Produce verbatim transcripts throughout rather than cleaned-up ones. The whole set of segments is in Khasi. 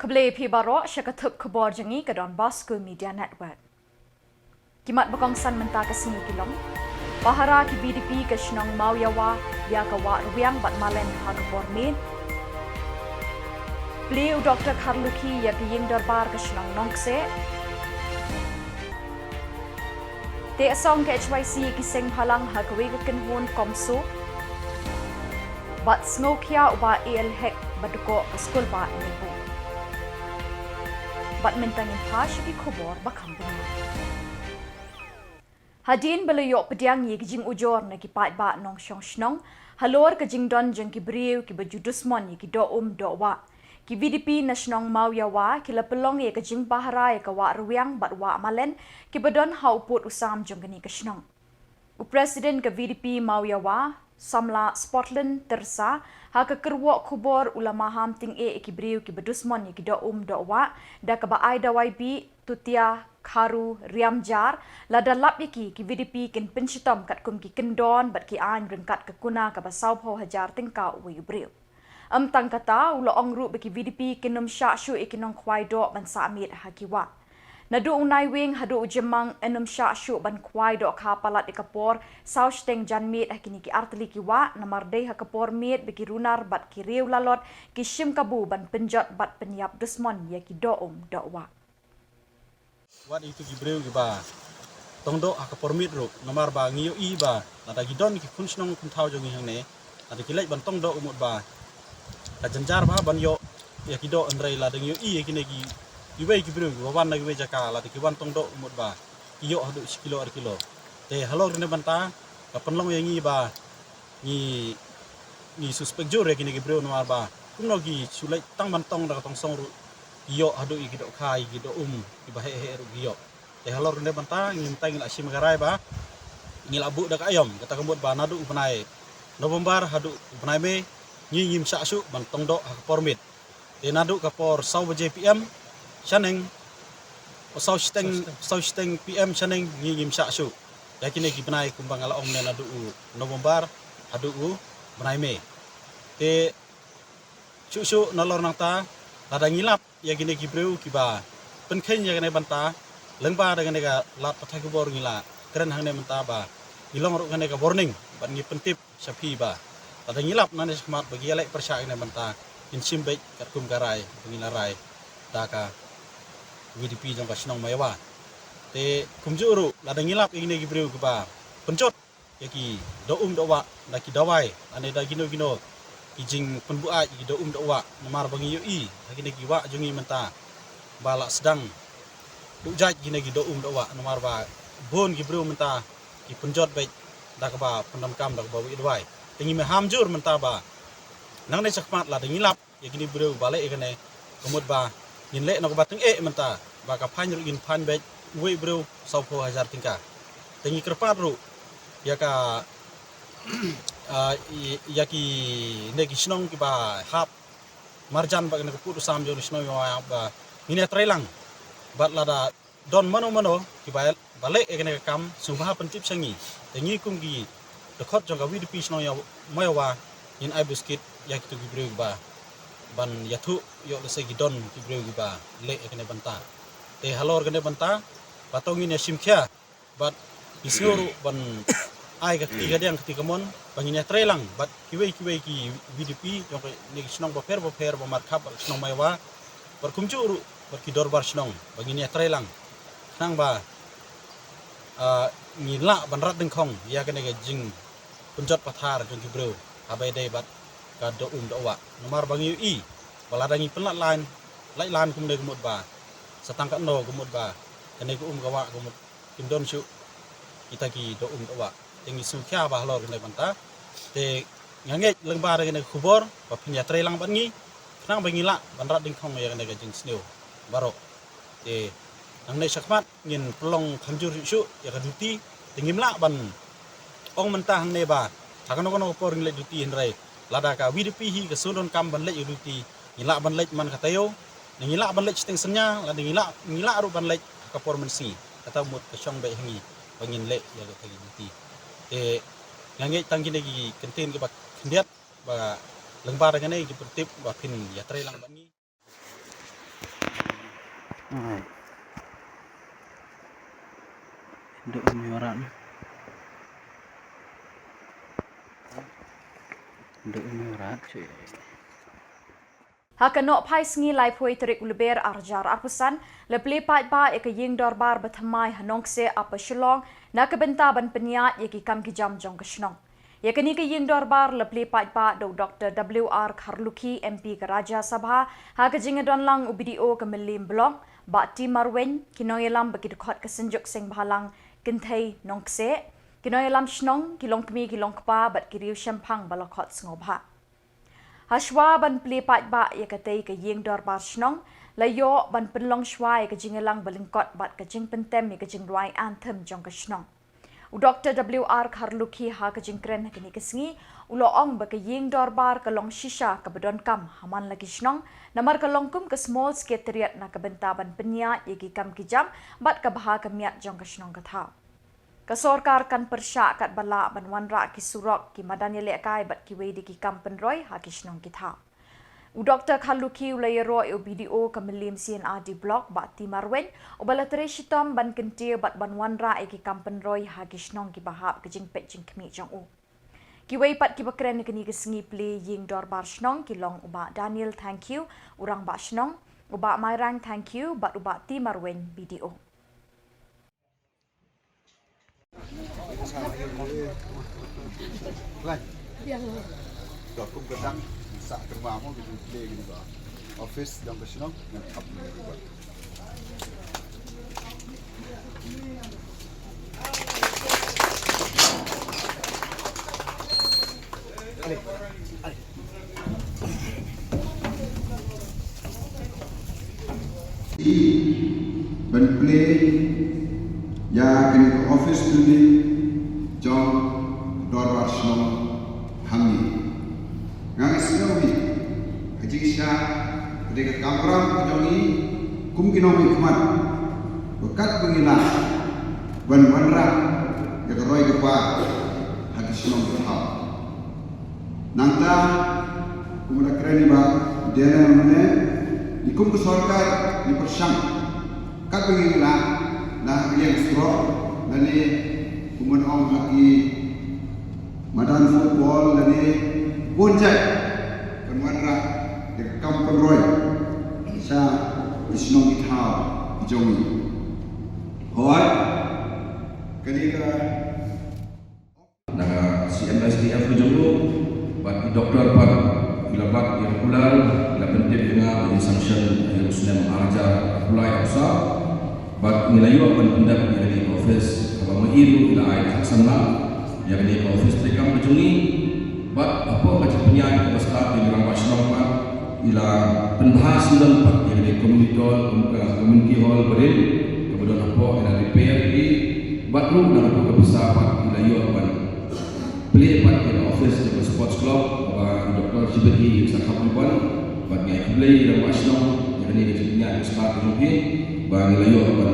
Khublei phi baroh sha ka thup khubor jong ngi ka Don Bosco Media Network. Ki mat ba kongsan mynta ka sngi ki long: Pahara ki VDP ka shnong Mawïawa ïa ka wah Rwiang bad Malen ha ka por miet. Plie u Doktor Kharlukhi ïa ka ïing dorbar ka shnong Nongkseh. Teh song ka HYC ïa ki seng bhalang ha kawei ka kynhun CoMSO. Bad sngewkhia u Bah A L Hek ba dkoh ka skul bah Nebo. Bad mynta ngin phai sha ki khubor ba kham bniah. Hadien ba la ïoh pdiang ïa ki jingujor na ki paidbah nongshong shnong halor ka jingdon jong ki briew kiba ju dusmon ïa ki doh um doh wah, ki VDP na shnong Mawïawa ki la pynlong ïa ka jingpahara ïa ka wah Rwiang bad wah Malen kiba don ha u pud u sam jong kane ka shnong. U President ka VDP Mawïawa, Samla Spotland Tyrsa, ha ka kyrwoh khubor u la maham tyngeh ïa ki briew kiba dusmon ïa ki doh um doh wah da kaba ai dawai bih, tutia, kharu, riam jar. Lada lap ïa ki, ki VDP kin pynshitom katkum ki kyndon bad ki aiñ ryngkat ka kuna kaba sawphew hajar tyngka uwei u briew. Ym tang kata, u la ong ruh ba ki VDP kin ym shah shuh ïa ki nongkhwai doh ban sah miet ha ki wah. Naduh u Naiwieng haduh u Jymmang yn ym shah shuh ban khwai dohkha palat ïa ka por saw shiteng janmiet ha kine ki artylli ki wah, namar dei ha ka por miet ba ki runar bad ki riew lalot ki shim kabu ban pynjot bad pynïap dusmon ïa ki doh um doh wah. Wat ïa kitu ki briew kiba tong doh ha ka por miet ruh, namar ba ngi ïohi ba lada ki don ki khun shnong khun thaw jong ngi hangne, lada ki leit ban tong doh ka mut ba ka jynjar bha ban ïoh ïa ki doh, hynrei lada ngi ïohi ïa kine ki, kiwei ki briew kiba wan na kiwei jaka, lada ki wan tong doh ka mut ba ki ïoh haduh shi kilo ar kilo. Te halor kane bynta ka pynlong ïa ngi ba ngi, ngi suspek jur ïa kine ki briew, namar ba kumno ki shu leit tang ban tong da ka tong song ruh ki ïoh haduh ïa ki dohkha, ïa ki doh um kiba heh heh ruh ki ïoh. Te halor kane bynta ngi mynta ngi la shim ka rai ba ngi la buh da ka aïom, kata ka mut ba naduh u bnai November haduh u bnai May ngi ngim shah shuh ban tong doh ha ka por miet. Te naduh ka por saw baje PM shaneng, o saw shiteng, saw shiteng PM shaneng ngi ngim shah shuh ïa kine ki bnai kumba nga la ong ne, naduh u November haduh u bnai May. Te shuh shuh nalor nangta, lada ngi lap ïa kine ki briew kiba pynkheiñ ïa kane bynta, lyngba da kane ka lad pathai khubor ngi la kren hangne mynta ba ngi long ruh kane ka warning bad ngi pyntip sha phi ba lada ngi lap nangne shakhmat ba ki ïaleh pyrshah ïa kane bynta, ngin shim beit katkum ka rai ba ngi la rai da ka VDP jong ka shnong Mawïawa. Te kumjuh ruh lada ngi lap ïa kine ki briew kiba pynjot ïa ki doh um doh wah da ki dawai lane da kino kino ki jingpynbuaid ïa ki doh um doh wah, namar ba ngi ïohi ha kine ki wah jong ngi mynta ba la sdang duh jait kine ki doh um doh wah, namar ba bun ki briew mynta ki pynjot beit da kaba pyndonkam da kaba wei dawai. Te ngi maham jur mynta ba nangne shakhmat lada ngi lap ïa kine ki briew ba leh ïa kane, ka mut ba ngin leh na kaba tyngeh mynta ba ka fine ruh ngin fine beit uwei u briew sawphew hajar tyngka. Te ngi kyrpad ruh ïa ka, ah, ïa, ïa kine ki shnong kiba hap marjan bad kane ka pud u sam jong ka shnong Mawïawa ba ngin ïatreilang bad lada don mano mano kiba, ba leh ïa kane ka kam, sngewbha pyntip sha ngi. Te ngi kum ki dkhot jong ka VDP shnong Mawïawa ngin ai buskit ïa kitu ki briew kiba ban ïathuh ïoh lehse ki don ki briew kiba leh ïa kane bynta. Te halor kane bynta ba to ngin ïa shim khia bad ngi sngew ruh ban ai ka kti kadiang kti kamon ba ngin ïatreilang bad kiwei kiwei ki VDP jong kane ki shnong bapher bapher ba markhap bad shnong Mawïawa bad kumjuh ruh bad ki dorbar shnong ba ngin ïatreilang khnang ba, ah, ngin lah ban rat dyngkhong ïa kane ka jingpynjot pathar jong ki briew haba ïadei bad ka doh um doh wah, namar ba ngi ïohi ba lada ngi pynlait lan, lait lan kumne ka mut ba sa tang katno ka mut ba kane ka um ka wah ka mut kim don shuh kita ki doh um doh wah. Te ngi sngewkhia ba halor kane bynta te nga ngeit lyngba da kane ka khubor ba phin ïatreilang bad ngi khnang ba ngi lah ban rat dyngkhong ïa kane ka jingsniew baroh. Te nangne shakhmat ngin pynlong kham jur shuh shuh ïa ka duty. Te ngim lah ban ong mynta hangne ba ha kano kano ka por ngin leit duty, hynrei lada ka VDP hi ka sngewdonkam ban leit ïa ka duty, ngi lah ban leit man ka taïew, ne ngi lah ban leit shiteng synñia, lada ngi lah, ngi lah ruh ban leit ha ka por mynsngi. Kata mut ka shong beit ha ngi ba ngin leh ïa kata ki duty. Te nga ngeit tang kine ki kyntien kiba khyndiat ba lyngba da kane ki pyntip ba phin ïatreilang bad ngi. Ai. Duk ym ïoh rat. Duk ym ïoh rat, ceh. Ha ka nohphai sngi laiphew tarik u Lber arhajar arphew san, la plie paidbah ïa ka ïing dorbar ba thymmai ha Nongkseh, Upper Shillong, na ka bynta ban pynïaid ïa ki kam ki jam jong ka shnong. Ïa kane ka ïing dorbar la plie paidbah da u Doktor W R Kharlukhi, M P ka Rajya Sabha, ha ka jingïadon lang u B D O ka Mylliem Block, Bah T Marwein, ki nongïalam bad ki dkhot ka Synjuk Sengbhalang Kynthei Nongkseh, ki nongïalam shnong, ki longkmie ki longkpa bad ki riewshemphang ba la khot sngewbha. Hashwa ban plie paidbah ïa katei ka ïing dorbar shnong, la ïoh ban pynlong shwa ïa ka jingïalang ba lyngkot bad ka jingpyntem ïa ka jingrwai anthem jong ka shnong. U Doktor W R Kharlukhi ha ka jingkren ha kane ka sngi, u la ong ba ka ïing dorbar ka long shisha kaba donkam ha man la ki shnong, namar ka long kum ka small secretariat na ka bynta ban pynïaid ïa ki kam ki jam bad ka bha ka miat jong ka shnong ka thaw. Ka sorkar kan pyrshah katba lah ban wanrah ki surok, ki madan ïalehkai bad kiwei de ki kam pynroi ha ki shnong ki thaw. U Doktor Kharlukhi u la ïaroh ïa u B D O ka Mylliem C and R D Block, Bah T Marwein, uba la trei shitom ban kyntiew bad ban wanrah ïa ki kam pynroi ha ki shnong kiba hap ka jingpeit jingkhmih jong u. Kiwei pat kiba kren ha kane ka sngi plie ïing dorbar shnong ki long u Bah Daniel Thangkhiew, u Rangbah Shnong, u Bah Mairang Thangkhiew bad u Bah T Marwein, B D O. Kum ka dang sa ka ma mo, ki plie ki ba office jong ka shnong ngan ap ni ba. Ban plie ïa kane ka office building jong dorbar shnong hangne. Nga nga sngew hi ka jingshisha ka dei ka kamram ka jong ngi kum ki nongmihkhmat ba katba ngi lah ban wanrah ïa ka roi ka par ha ki shnong ki thaw. Nangta, kumba la kren i Bah Daniel mynne, ngi kum ka sorkar ngi pyrshang katba ngi lah, la ha ka liang surok lane kumba ong ha ki madan football lane bun jait ban wanrah ïa ka kam pynroi sha ki shnong ki thaw ki jong ngi. Hooid, kane ka Na ka C M S D F ka jong u, bad i doktor pat, i la bat, i la kular, i la pyntip ïa nga, i sanction, ïa u snem arhajar arphew lai arphew saw, bad ngi la ïoh ban pyndep ïa kane ka office, kaba ma i ruh i la ai khatsan lang, ïa kane ka office treikam ka jong ngi, bad hapoh ka jingpynïaid kaba stad ïa u rangbah shnong pat, i la pynbha syndon pat ïa kane ka community hall, ka community hall barim, kaba don hapoh, i la repair ïa i, bad ruh na kata ka pisa pat i la ïoh ban plie pat ïa ka office jong ka sports club, kaba i doktor shibit hi ïa ka sa khap ribbon, bad nga ai khublei ïa i rangbah shnong ïa kane ka jingpynïaid kaba stad ka jong phi, ba ngi la ïoh ban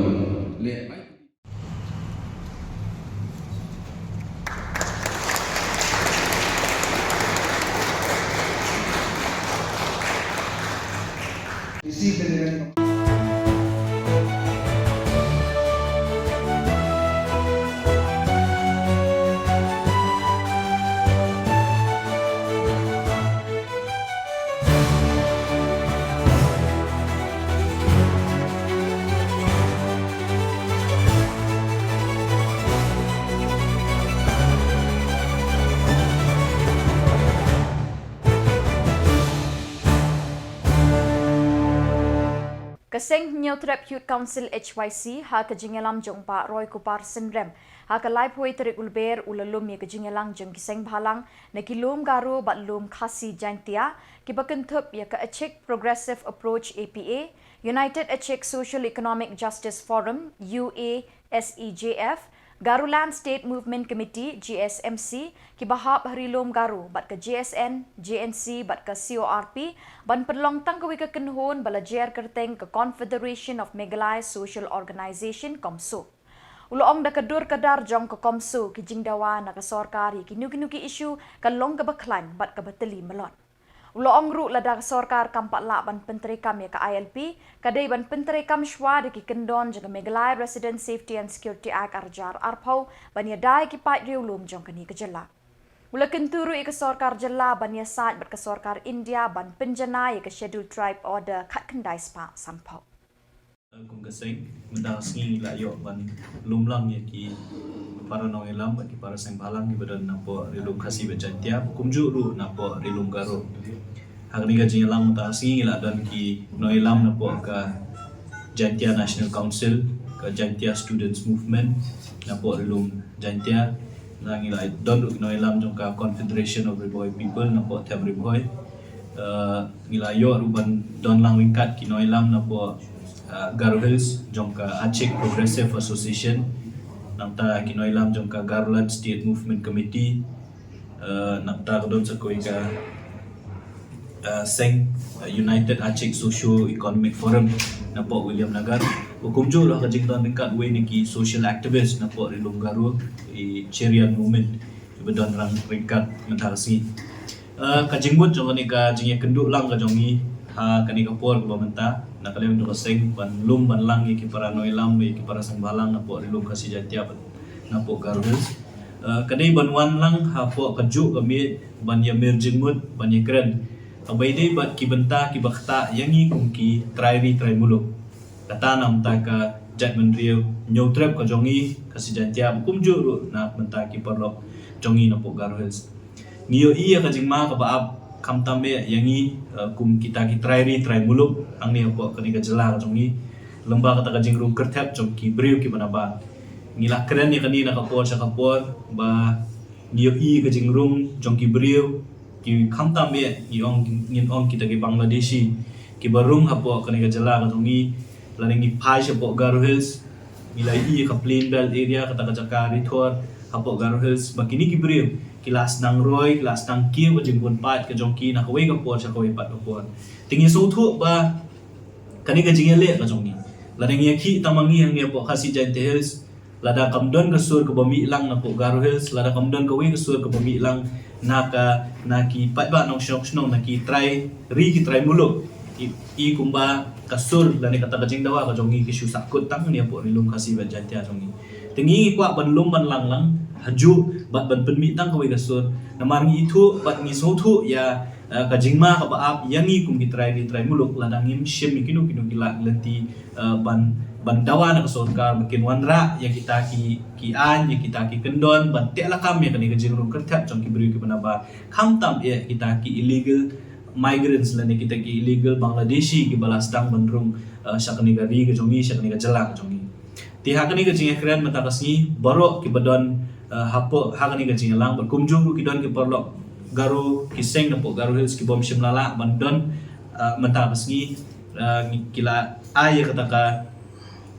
leh. Ka Seng Hynñiewtrep Youth Council, H Y C, ha ka jingïalam jong u Bah Roy Kupar Synrem, ha ka laiphew tarik u Lber, u la lum ïa ka jingïalang jong ki seng bhalang na ki lum Garo bad lum Khasi Jaintia, kiba kynthup ïa ka Achik Progressive Approach, A P A, United Achik Social Economic Justice Forum, U A S E J F, Garoland State Movement Committee, G S M C, kiba hap ha Ri Lum Garo, bad ka J S N, J N C, bad ka C O R P, ban pynlong tang kawei ka kynhun ba la jer kyrteng ka Confederation of Meghalaya Social Organisation, CoMSO. U la ong da ka dur ka dar jong ka CoMSO, ki jingdawa na ka sorkar ïa kino kino ki issue ka long kaba khlaiñ bad kaba tylli mlot. U la ong ruh lada ka sorkar kam pat lah ban pyntreikam ïa ka I L P, ka dei ban pyntreikam shwa da ki kyndon jong ka Meghalaya Resident Safety and Security Act ar hajar arphew ban ïada ïa ki paid riewlum jong kane ka jylla. U la kyntu ruh ïa ka sorkar jylla ban ïasaid bad ka sorkar India ban pynjanai ïa ka Scheduled Tribe Order khatkhyndai spah sanphew. Kum ka seng, mynta ka sngi ngi la ïoh ban lum lang ïa ki para nongïalam bad ki para seng bhalang kiba don napoh Ri Lum Khasi bad Jaintia, kumjuh ruh napoh Ri Lum Garo. Ha kane ka jingïalang mynta ka sngi ngi la don ki nongïalam napoh ka Jaintia National Council, ka Jaintia Students Movement napoh Ri Lum Jaintia, ngi la don ruh ki nongïalam jong ka Confederation of Ri Bhoi People napoh Them Ri Bhoi. Eh, ngi la ïoh ruh ban don lang ryngkat ki nongïalam napoh, eh, Garo Hills jong ka Achik Progressive Association, nangta ki nongïalam jong ka Garoland State Movement Committee, eh, nangta ka don sa kawei ka, eh, seng, eh, United Achik Socio Economic Forum napoh Williamnagar. Kumjuh ruh ka jingdon ryngkat uwei na ki social activist napoh Ri Lum Garo, i Cherian Movement, kiba don lang ryngkat mynta ka sngi. Eh, ka jingmut jong kane ka jingïakynduh lang ka jong ngi ha kane ka por kaba mynta, na ka liang jong ka seng ban lum ban lang ïa ki para nongïalam, ïa ki para seng bhalang napoh Ri Lum Khasi Jaintia bad napoh Garo Hills. Eh, ka dei ban wan lang hapoh kajuh ka miet ban ïamir jingmut, ban ïakren kaba ïadei bad ki bynta kiba ktah ïa ngi kum ki trai ri trai muluk. Kata na bynta ka jaitbynriew Hynñiewtrep ka jong ngi Khasi Jaintia, kumjuh ruh na bynta ki paralok jong ngi napoh Garo Hills. Ngi ïohi ïa ka jingma kaba ap khamtam eh ïa ngi, eh, kum kita ki trai ri trai muluk hangne hapoh kane ka jylla ka jong ngi. Lyngba kata ka jingrung kyrthep jong ki briew kiba nabar. Ngi la kren ïa kane na ka por sha ka por ba ngi ïohi ka jingrung jong ki briew ki khamtam eh, ngi ong, ngin ong kita ki Bangladeshi kiba rung hapoh kane ka jylla ka jong ngi, lane ngi phai shapoh Garo Hills, ngi la ïohi ka Plain Belt Area, kata ka jaka ri thor hapoh Garo Hills, ba kine ki briew ki la sdang roi, ki la sdang kiew ka jingbun paid ka jong ki na kawei ka por sha kawei pat ka por. Te ngi sngewthuh ba kane ka jingïaleh ka jong ngi, lada ngi ïakhih tang ma ngi hangne hapoh Khasi Jaintia Hills, lada kam don ka sur kaba mih lang napoh Garo Hills, lada kam don kawei ka sur kaba mih lang na ka, na ki paidbah nongshong shnong, na ki trai ri ki trai muluk, i, i kumba ka sur lane kata ka jingdawa ka jong ngi ki shu sahkut tang hangne hapoh Ri Lum Khasi bad Jaintia jong ngi. Te ngi kwah ban lum ban lang lang hajuh bad ban pynmih tang kawei ka sur, namar ngi ithuh bad ngi sngewthuh ïa, eh, ka jingma kaba ap ïa ngi kum ki trai ri trai muluk lada ngim shim ïa kino kino ki lad lynti, eh, ban, ban dawa na ka sorkar ba kin wanrah ïa kita ki, ki aiñ, ïa kita ki kyndon ban teh lakam ïa kane ka jingrung kyrthep jong ki briew kiba nabar, khamtam eh kita ki illegal migrants lane kita ki illegal Bangladeshi kiba la sdang ban rung, eh, sha kane ka ri ka jong ngi, sha kane ka jylla ka jong ngi. Te ha kane ka jingïakren mynta ka sngi, baroh kiba don, eh, hapoh ha kane ka jingïalang bad kumjuh ruh ki don ki paralok Garo, ki seng napoh Garo Hills kibym shym la lah ban don, eh, mynta ka sngi, eh, ngi, ki la ai ïa kata ka,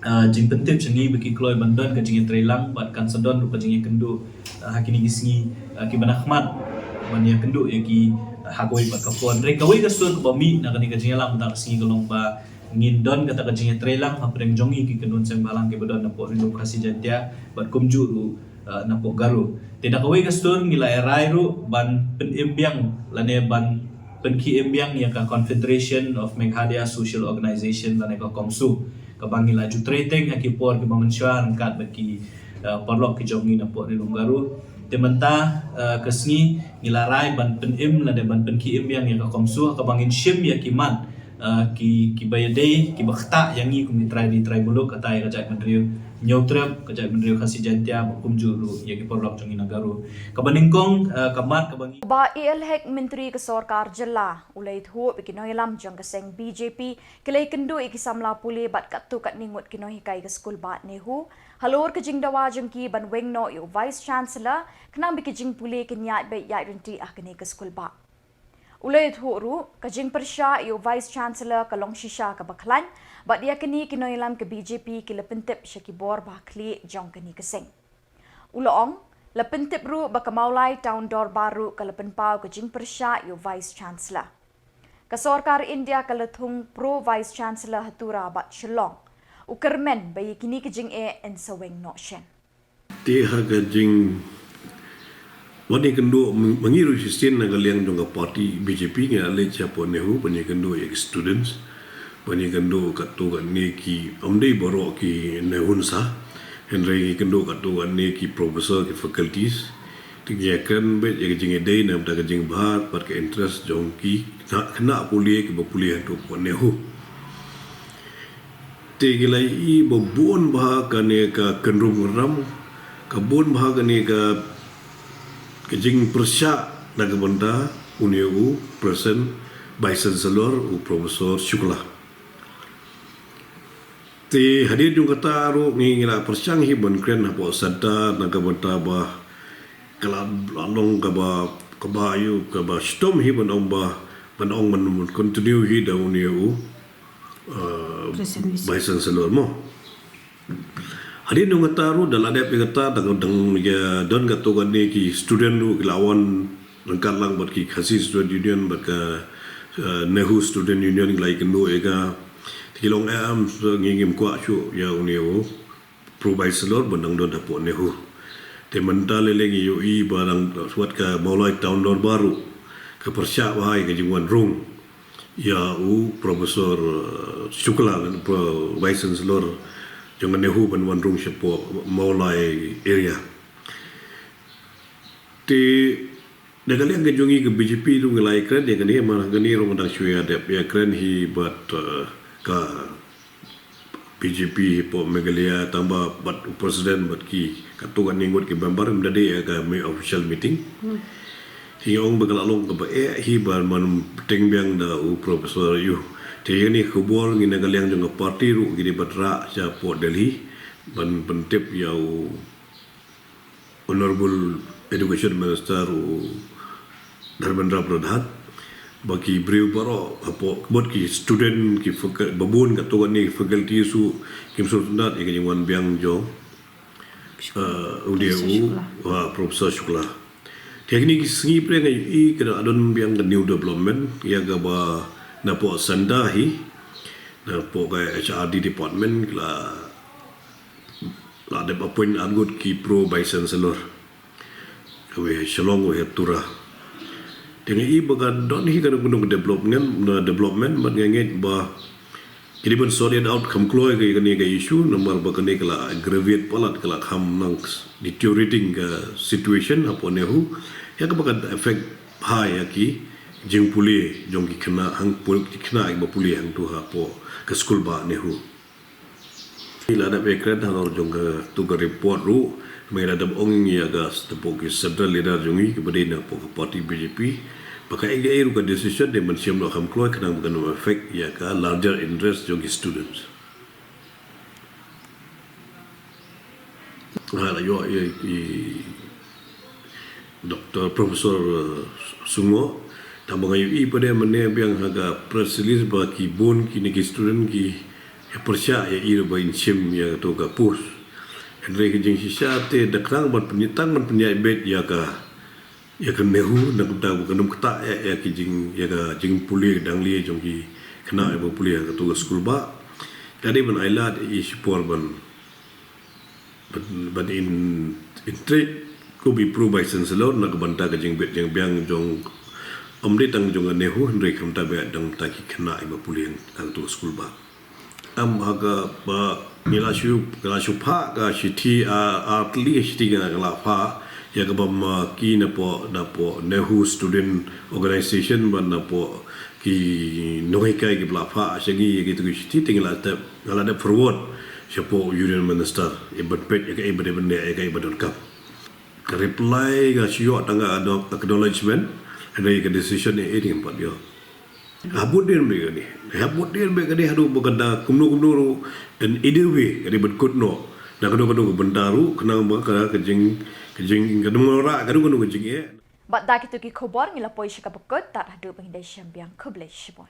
eh, jingpyntip sha ngi ba ki kloi ban don ka jingïatreilang bad kan sa don ruh ka jingïakynduh, eh, ha kine ki sngi, eh, kiba na khmat ban ïakynduh ïa ki, eh, ha kawei pat ka por. Hynrei kawei ka sur kaba mih na kane ka jingïalang mynta ka sngi ka long ba ngin don kata ka jingïatreilang hapdeng jong ngi ki kynhun seng bhalang kiba don napoh Ri Lum Khasi Jaintia bad kumjuh ruh, eh, napoh Garo. Te da kawei ka sur ngi la ïarai ruh ban pynim biang lane ban pynkhie im biang ïa ka Confederation of Meghalaya Social Organization lane ka CoMSO, kaba ngi la ju trei teng ha ki por kiba mynshuwa ryngkat bad ki, eh, paralok ki jong ngi napoh Ri Lum Garo. Te mynta, eh, ka sngi ngi la rai ban pynim lane ban pynkhie im biang ïa ka CoMSO, kaba ngin shim ïa ki mat, eh, ki, kiba ïadei, kiba ktah ïa ngi kum ki trai ri trai muluk, kata ïa ka jaitbynriew Hynñiewtrep, ka jaitbynriew Khasi Jaintia bad kumjuh ruh ïa ki paralok jong ngi na Garo. Kaba nyngkong, eh, ka mat kaba ngi. Bah A L Hek, Myntri ka sorkar jylla, u la ïathuh ba ki nongïalam jong ka seng B J P ki la ïakynduh ïa ki samla pule bad katto katne ngut ki nonghikai ka skulbah NEHU halor ka jingdawa jong ki ban weng noh ïa u Vice Chancellor, khnang ba ki jingpule kin ïaid beit ïaid ryntih ha kane ka skulbah. U la ïathuh ruh, ka jingpyrshah ïa u Vice Chancellor ka long shisha kaba khlaiñ, bad ïa kane ki nongïalam ka B J P ki la pyntip sha ki bor ba ha khlieh jong kane ka seng. U la ong, la pyntip ruh ba ka Mawlai Town Dorbar ruh ka la pynpaw ka jingpyrshah ïa u Vice Chancellor. Ka sorkar India ka la thung pro Vice Chancellor ha Tura bad Shillong. U kyrmen ba ïa kine ki jingeh yn sa weng noh shen. Te ha ka jing, Wat ïakynduh, ma ngi ruh shisien na ka liang jong ka party B J P ngi la leit shapoh NEHU ban ïakynduh ïa ki students, ban ïakynduh katto katne ki, ym dei baroh ki NEHUNSA, hynrei ngi kynduh katto katne ki professor, ki faculties. Te ngi ïakren beit ïa ka jingïadei na bynta ka jingbha bad ka interest jong ki khynnah, khynnah pule kiba pule hangto hapoh NEHU. Te ngi la ïohi ba bun bha kane ka kynrum kynram, ka bun bha kane ka, ka jingpyrshah na ka bynta une u present Vice Chancellor, u Professor Shukla. Te hadien jong kata ruh ngi, ngi la pyrshang hi ban kren hapoh SADA na ka bynta ba ka la, la long kaba, kaba ïoh, kaba shitom hi ban ong ba, ban ong ban, ban continue hi da une u, uh, Present Vice Vice Chancellor mo. Hadien jong kata ruh da la dep ïa kata, dang, dang ïa don katto katne ki student ruh ki la wan ryngkat lang bad ki Khasi Student Union bad ka, uh, NEHU Student Union, ki la ïakynduh ïa ka. Te ki la ong, eh, em, so ngi ngim kwah shuh ïa une u Pro Vice Chancellor ban dang don hapoh NEHU. Te mynta lei lei ngi ïohi ba dang, wat ka Mawlai Town Dorbar ruh ka pyrshah bha ïa ka jingwan rung ïa u Professor, uh, Shukla, Pro Vice Chancellor jong ka NEHU ban wan rung shapoh Mawlai area. Te na ka liang ka jong ngi ka B J P ruh ngi la ïakren ïa kane, namar kane ruh nga dang shu ïa dep ïakren hi bad, uh, ka B J P hapoh Meghalaya, tang ba bad u president bad ki katto katne ngut ki member ym da dei ïa ka mi official meeting. Hmm. Te ngi ong ba ka la long kaba eh hi ba man pynbiang da u Professor ïa u. Te ïa kane ka khubor ngi na ka liang jong ka party ruh ngi dei ban rah shapoh Delhi ban pyntip ïa u Honorable Education Minister u Dharmendra Pradhan ba ki briew baroh hapoh, bad ki student, ki faculty, ba bun katto katne ki faculty ruh kim sngewtynnat ïa ka jingwan biang jong, uh, u dei Professor u, Shukla. Uh, Professor Shukla. Te kine ki sngi pyrshah ngi ïohi ka don biang ka new development ïa kaba napoh SADA hi, napoh ka H R D department ka la la dep appoint ar ngut ki Pro Vice Chancellor. Uwei ha Shillong, uwei ha Tura. Te nga i ba ka don hi kano kano ka development, na development, bad nga ngeit ba ki dei ban sort it out kham kloi ka, kane ka issue, namar ba kane ka la aggravate palat, ka la kham nang deteriorating ka situation hapoh NEHU. Ïa kaba ka effect bha ïa ki jingpule jong ki khynnah hang pule, ki khynnah kiba pule hangto hapoh ka skul bah NEHU. Ngi la dep ïakren halor jong kato ka report ruh, mynta la dep ong ïa ka, hapoh ki central leader jong ngi kiba dei napoh ka party B J P, ba kaei kaei ruh ka decision dei ban shim noh kham kloi khnang ba kan ym affect ïa ka larger interest jong ki students. Nga la ïoh ïa i Doctor Professor, uh, Sungoh, tang ba nga ïohi pat de mynne biang ha ka press release ba ki bun kine ki student ki ïa pyrshah ïa i ruh ba in shim ïa kato ka post. Hynrei ka jingshisha te da khnang ban pynïaid, tang ban pynïaid beit ïa ka, ïa ka NEHU, na ka bynta ba kan ym ktah ïa, ïa ki jing, ïa ka jingpule dang lieh jong ki khynnah kiba pule ha kato ka skul bah. Ka dei ban ailad ïa i shipor ban ban, ban in, in treat kum i Pro Vice Chancellor na ka bynta ka jingbit jingbiang jong, ym dei tang jong ka NEHU hynrei khamtam bad dang bynta ki khynnah kiba pule ha kato ka skul bah. Em, ha kaba ngi la shu, la shu phah ka shithi, ah, ar tylli ka shithi ka la phah ïa kaba ma ki napoh, napoh NEHU Student Organization bad napoh ki nonghikai kiba la phah sha ngi ïa kito ki shithi, te ngi la dep, nga la dep forward shapoh Union Minister, ïa ban peit ïa kaei ba dei ban leh, ïa kaei ba donkam. Ka reply nga shu ïoh tang ka acknow-, acknowledgement, hynrei ka decision ïa i ngim pat ïoh. Hap bud dien beit kane, hap bud dien beit kane haduh ba kan da kumno kumno ruh, in either way ka dei ban kut noh na kano kano ka bynta ruh, khnang ba ka, ka jing, ka jing, ka jingwanrah kano kano ka jingeh. Bad da kito ki khubor ngi la poi sha kaba kut, tad haduh ba ngin ïa shem biang, khublei shibun.